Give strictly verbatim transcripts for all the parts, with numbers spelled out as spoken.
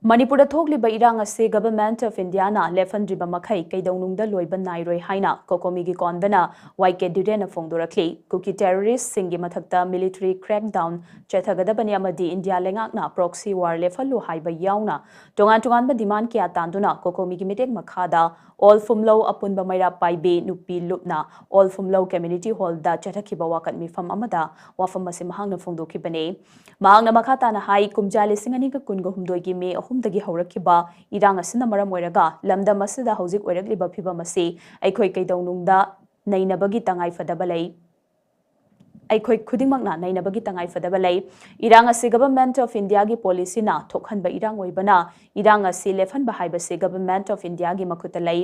ꯃꯅꯤꯄꯨꯔꯗ ꯊꯣꯛꯂꯤꯕ ꯏꯔꯥꯡ ꯑꯁꯤ Government of Indiaꯅ ꯂꯦꯞꯍꯟꯗ꯭ꯔꯤꯕ ꯃꯈꯩ ꯀꯩꯗꯧꯅꯨꯡꯗ ꯂꯣꯏꯕ ꯅꯥꯏꯔꯣꯏ ꯍꯥꯏꯅ COCOMIꯒꯤ convener ꯋꯥꯏ ꯀꯦ ꯙꯤꯔꯦꯟꯅ ꯐꯣꯡꯗꯣꯔꯛꯂꯤ꯫ ꯀꯨꯀꯤ terroristꯁꯤꯡꯒꯤ ꯃꯊꯛꯇ military crackdown ꯆꯠꯊꯒꯗꯕꯅꯤ ꯑꯃꯗꯤ ꯏꯟꯗꯤꯌꯥ ꯂꯩꯉꯥꯛꯅ proxy war ꯂꯦꯞꯍꯜꯂꯨ ꯍꯥꯏꯕ ꯌꯥꯎꯅ ꯇꯣꯉꯥꯟ ꯇꯣꯉꯥꯟꯕ demand ꯀꯌꯥ ꯇꯥꯟꯗꯨꯅ COCOMIꯒꯤ ꯃꯤꯠꯌꯦꯡ ꯃꯈꯥꯗ All Phumlou ꯑꯄꯨꯟꯕ ꯃꯩꯔꯥ ꯄꯥꯏꯕꯤ ꯅꯨꯄꯤ ꯂꯨꯞꯅ All Phumlou Community Hallꯗ ꯆꯠꯊꯈꯤꯕ ꯋꯥꯀꯠ ꯃꯤꯐꯝ ꯑꯃꯗ ꯋꯥꯐꯝ ꯑꯁꯤ ꯃꯍꯥꯛꯅ ꯐꯣꯡꯗꯣꯛꯈꯤꯕꯅꯤ꯫ ꯃꯍꯥꯛꯅ ꯃꯈꯥ ꯇꯥꯅ ꯍꯥꯏ, ꯀꯨꯝꯖꯥ ꯂꯤꯁꯤꯡ ꯑꯅꯤꯒ ꯀꯨꯟꯒ ꯍꯨꯝꯗꯣꯏꯒꯤ ꯃꯦ ꯑꯍꯨꯝꯗꯒꯤ ꯍꯧꯔꯛꯈꯤꯕ ꯏꯔꯥꯡ ꯑꯁꯤꯅ ꯃꯔꯝ ꯑꯣꯏꯔꯒ ꯂꯝꯗꯝ ꯑꯁꯤꯗ ꯍꯧꯖꯤꯛ ꯑꯣꯏꯔꯛꯂꯤꯕ ꯐꯤꯕꯝ ꯑꯁꯤ ꯑꯩꯈꯣꯏ ꯀꯩꯗꯧꯅꯨꯡꯗ ꯅꯩꯅꯕꯒꯤ ꯇꯉꯥꯏꯐꯗꯕ ꯂꯩ꯫ ꯑꯩꯈꯣꯏ ꯈꯨꯗꯤꯡꯃꯛꯅ ꯅꯩꯅꯕꯒꯤ ꯇꯉꯥꯏꯐꯗꯕ ꯂꯩ꯫ ꯏꯔꯥꯡ ꯑꯁꯤ Government of Indiaꯒꯤ policyꯅ ꯊꯣꯛꯍꯟꯕ ꯏꯔꯥꯡ ꯑꯣꯏꯕꯅ ꯏꯔꯥꯡ ꯑꯁꯤ ꯂꯦꯞꯍꯟꯕ ꯍꯥꯏꯕꯁꯤ Government of Indiaꯒꯤ ꯃꯈꯨꯠꯇ ꯂꯩ꯫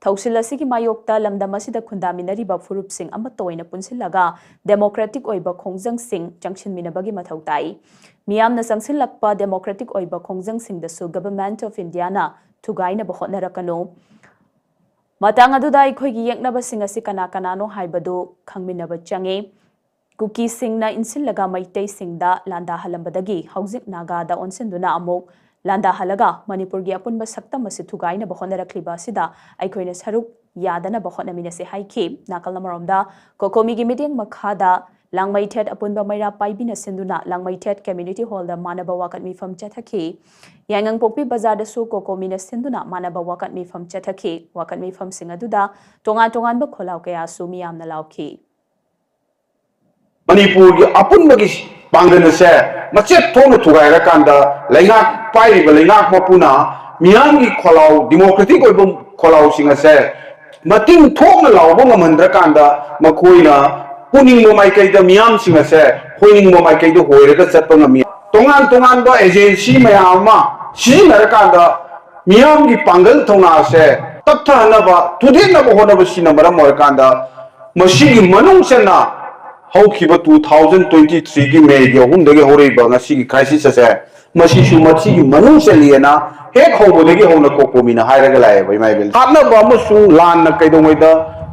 ꯊꯧꯁꯤꯜ ꯑꯁꯤꯒꯤ ꯃꯥꯌꯣꯛꯇ ꯂꯝꯗꯝ ꯑꯁꯤꯗ ꯈꯨꯟꯗꯥꯃꯤꯟꯅꯔꯤꯕ ꯐꯨꯔꯨꯞꯁꯤꯡ ꯑꯃꯠꯇ ꯑꯣꯏꯅ ꯄꯨꯟꯁꯤꯜꯂꯒ democratic ꯑꯣꯏꯕ ꯈꯣꯡꯖꯪꯁꯤꯡ ꯆꯪꯁꯤꯟꯃꯤꯟꯅꯕꯒꯤ ꯃꯊꯧ ꯇꯥꯏ꯫ ꯃꯤꯌꯥꯝꯅ ꯆꯪꯁꯤꯜꯂꯛꯄ democratic ꯑꯣꯏꯕ ꯈꯣꯡꯖꯪꯁꯤꯡꯗꯁꯨ Government of Indiaꯅ ꯊꯨꯒꯥꯏꯅꯕ ꯍꯣꯠꯅꯔꯛꯀꯅꯨ꯫ ꯃꯇꯥꯡ ꯑꯗꯨꯗ ꯑꯩꯈꯣꯏꯒꯤ ꯌꯦꯛꯅꯕꯁꯤꯡ ꯑꯁꯤ ꯀꯅꯥ ꯀꯅꯥꯅꯣ ꯍꯥꯏꯕꯗꯨ ꯈꯪꯃꯤꯟꯅꯕ ꯆꯪꯏ꯫ ꯀꯨꯀꯤꯁꯤꯡꯅ ꯏꯟꯁꯤꯜꯂꯒ ꯃꯩꯇꯩꯁꯤꯡꯗ ꯂꯥꯟꯗꯥꯍꯜꯂꯝꯕꯗꯒꯤ ꯍꯧꯖꯤꯛ ꯅꯥꯒꯥꯗ ꯑꯣꯟꯁꯤꯟꯗꯨꯅ ꯑꯃꯨꯛ ꯂꯥꯟꯗꯥꯍꯜꯂꯒ ꯃꯅꯤꯄꯨꯔꯒꯤ ꯑꯄꯨꯟꯕ ꯁꯛꯇꯝ ꯑꯁꯤ ꯊꯨꯒꯥꯏꯅꯕ ꯍꯣꯠꯅꯔꯛꯂꯤꯕ ꯑꯁꯤꯗ ꯑꯩꯈꯣꯏꯅ ꯁꯔꯨꯛ ꯌꯥꯗꯅꯕ ꯍꯣꯠꯅꯃꯤꯟꯅꯁꯤ ꯍꯥꯏꯈꯤ꯫ ꯅꯥꯀꯜ ꯑꯃꯔꯣꯝꯗ COCOMIꯒꯤ ꯃꯤꯠꯌꯦꯡ ꯃꯈꯥꯗ ꯂꯥꯡꯃꯩꯊꯦꯠ ꯑꯄꯨꯟꯕ ꯃꯩꯔꯥ ꯄꯥꯏꯕꯤꯅ ꯁꯤꯟꯗꯨꯅ ꯂꯥꯡꯃꯩꯊꯦꯠ Community Hallꯗ ꯃꯥꯟꯅꯕ ꯋꯥꯀꯠ ꯃꯤꯐꯝ ꯆꯠꯊꯈꯤ꯫ ꯌꯥꯏꯉꯪꯄꯣꯛꯄꯤ ꯕꯖꯥꯔꯗꯁꯨ COCOMIꯅ ꯁꯤꯟꯗꯨꯅ ꯃꯥꯟꯅꯕ ꯋꯥꯀꯠ ꯃꯤꯐꯝ ꯆꯠꯊꯈꯤ꯫ ꯋꯥꯀꯠ ꯃꯤꯐꯝꯁꯤꯡ ꯑꯗꯨꯗ ꯇꯣꯉꯥꯟ ꯇꯣꯉꯥꯟꯕ ꯈꯣꯜꯂꯥꯎ ꯀꯌꯥꯁꯨ ꯃꯤꯌꯥꯝꯅ ꯂꯥꯎꯈꯤ꯫ ꯃꯅꯤꯄꯨꯔꯒꯤ ꯑꯄꯨꯟꯕꯒꯤ ꯄꯥꯡꯒꯜ ꯑꯁꯦ ꯃꯆꯦꯠ ꯊꯣꯛꯅ ꯊꯨꯒꯥꯏꯔꯀꯥꯟꯗ ꯂꯩꯉꯥꯛ ꯄꯥꯏꯔꯤꯕ ꯂꯩꯉꯥꯛ ꯃꯄꯨꯅ ꯃꯤꯌꯥꯝꯒꯤ ꯈꯣꯜꯂꯥꯎ, democratic ꯑꯣꯏꯕ ꯈꯣꯜꯂꯥꯎꯁꯤꯡ ꯑꯁꯦ ꯃꯇꯤꯡ ꯊꯣꯛꯅ ꯂꯥꯎꯕ ꯉꯝꯍꯟꯗ꯭ꯔꯀꯥꯟꯗ ꯃꯈꯣꯏꯅ ꯄꯨꯅꯤꯡꯕ ꯃꯥꯏꯀꯩꯗ ꯃꯤꯌꯥꯝꯁꯤꯡ ꯑꯁꯦ ꯍꯣꯏꯅꯤꯡꯕ ꯃꯥꯏꯀꯩꯗ ꯍꯣꯏꯔꯒ ꯆꯠꯄ ꯉꯝꯃꯤ꯫ ꯇꯣꯉꯥꯟ ꯇꯣꯉꯥꯟꯕ agency ꯃꯌꯥꯝ ꯑꯃ ꯁꯤꯖꯤꯟꯅꯔꯀꯥꯟꯗ ꯃꯤꯌꯥꯝꯒꯤ ꯄꯥꯡꯒꯜ ꯊꯧꯅꯥ ꯑꯁꯦ ꯇꯞꯊꯍꯟꯅꯕ, ꯊꯨꯗꯦꯛꯅꯕ ꯍꯣꯠꯅꯕꯁꯤꯅ ꯃꯔꯝ ꯑꯣꯏꯔꯀꯥꯟꯗ ꯃꯁꯤꯒꯤ ꯃꯅꯨꯡ ꯆꯟꯅ ꯍꯧꯈꯤꯕ two thousand twenty threeꯒꯤ Mayꯒꯤ ꯑꯍꯨꯝꯗꯒꯤ ꯍꯧꯔꯛꯏꯕ ꯉꯁꯤꯒꯤ crisis ꯑꯁꯦ ꯃꯁꯤꯁꯨ ꯃꯁꯤꯒꯤ ꯃꯅꯨꯡ ꯆꯜꯂꯤꯑꯅ ꯍꯦꯛ ꯍꯧꯕꯗꯒꯤ ꯍꯧꯅ COCOMIꯅ ꯍꯥꯏꯔꯒ ꯂꯥꯛꯑꯦꯕ, ꯏꯃꯥ ꯏꯕꯦꯜ꯫ ꯍꯥꯠꯅꯕ ꯑꯃꯁꯨꯡ ꯂꯥꯟꯅ ꯀꯩꯗꯧꯉꯩꯗ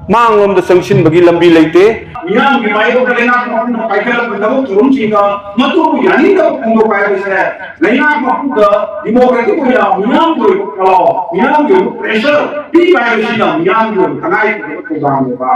ꯃꯥꯡꯂꯣꯝꯗ ꯆꯪꯁꯤꯟꯕꯒꯤ ꯂꯝꯕꯤ ꯂꯩꯇꯦ꯫ ꯃꯤꯌꯥꯝꯒꯤ ꯃꯥꯌꯣꯛꯇ ꯂꯩꯉꯥꯛ ꯃꯄꯨꯅ ꯄꯥꯏꯈꯠꯂꯛꯄ ꯊꯕꯛ ꯊꯧꯔꯝꯁꯤꯡꯗ ꯃꯇꯨꯡ ꯌꯥꯅꯤꯡꯗꯕ ꯐꯣꯡꯗꯣꯛꯄ ꯍꯥꯏꯕꯁꯦ ꯂꯩꯉꯥꯛ ꯃꯄꯨꯗ ꯗꯤꯃꯣꯀ꯭ꯔꯦꯇꯤꯛ ꯑꯣꯏꯅ ꯃꯤꯌꯥꯝꯒꯤ ꯑꯣꯏꯕ ꯄꯥꯎ, ꯃꯤꯌꯥꯝꯒꯤ ꯑꯣꯏꯕ ꯄ꯭ꯔꯦꯁꯔ ꯄꯤꯕ ꯍꯥꯏꯕꯁꯤꯅ ꯃꯤꯌꯥꯝꯒꯤ ꯑꯣꯏꯕ ꯇꯉꯥꯏ ꯐꯗꯕ ꯊꯧꯗꯥꯡꯅꯦꯕ꯫